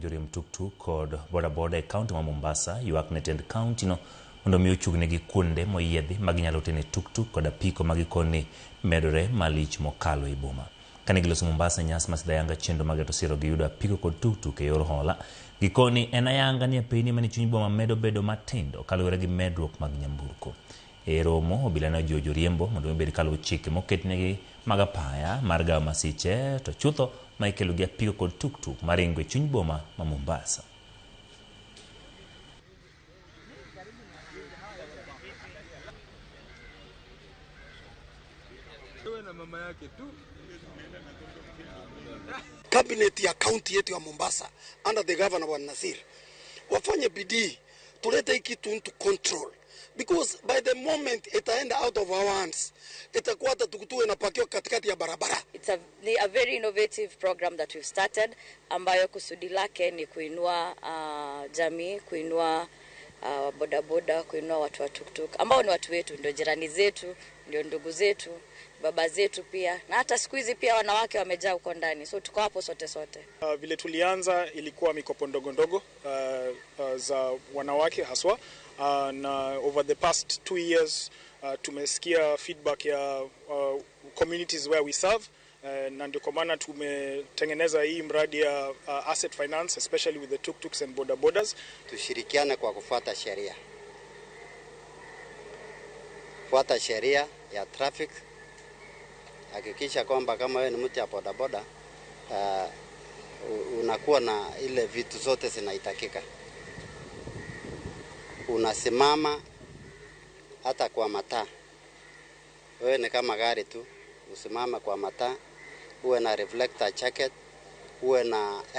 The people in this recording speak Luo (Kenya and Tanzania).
joriemb tuktuk kod bodaboda e kaunti ma Mombasa ywak ne tend kaunti no mondo mi ochugnegi kuonde moyiedhi ma ginyalo tene tuktuk kod apiko ma gikoni medore malich mokalo e boma. Kane giloso Mombasa e nyasi mar sidho ayanga chenro mar geto siro gi yudo apiko kod tuktuk e yor hola, gikoni en ayanga ni apeyni manie chuny boma medo bedo matindo kaluwore gi medruok mag nyamburko. E romo, obila ne ojiwo joriembo mondo mi obed kaluwo chike moketnegi mag apaya mar gayo masiche to chutho ma ikelo gi apiko kod tuktuk maringo e chuny boma ma Mombasa. Cabinet ya county yetu ya Mombasa under the governor Bwana Nasir wafanye bidii tulete hii kitu into control, because by the moment itaenda out of our hands itakuwa hata tukutuwe inapakiwa katikati ya barabara. It's a very innovative program that we've started ambayo kusudi lake ni kuinua jamii, kuinua bodaboda, kuinua watu wa tuktuk ambao ni watu wetu, ndio jirani zetu, ndio ndugu zetu, baba zetu pia, na hata siku hizi pia wanawake wamejaa huko ndani, so tuko hapo sote sote. Vile tulianza ilikuwa mikopo ndogo ndogo za wanawake haswa, na over the past 2 years tumesikia feedback ya communities where we serve, na ndio kwa maana tumetengeneza hii mradi ya asset finance, especially with the tuk-tuks and boda bodas. Tushirikiane kwa kufuata sheria. Fuata sheria ya traffic. Hakikisha kwamba kama wewe ni mtu ya bodaboda, unakuwa na ile vitu zote zinahitajika. Unasimama hata kwa mataa. Wewe ni kama gari tu, usimame kwa mataa, uwe na reflector jacket, uwe na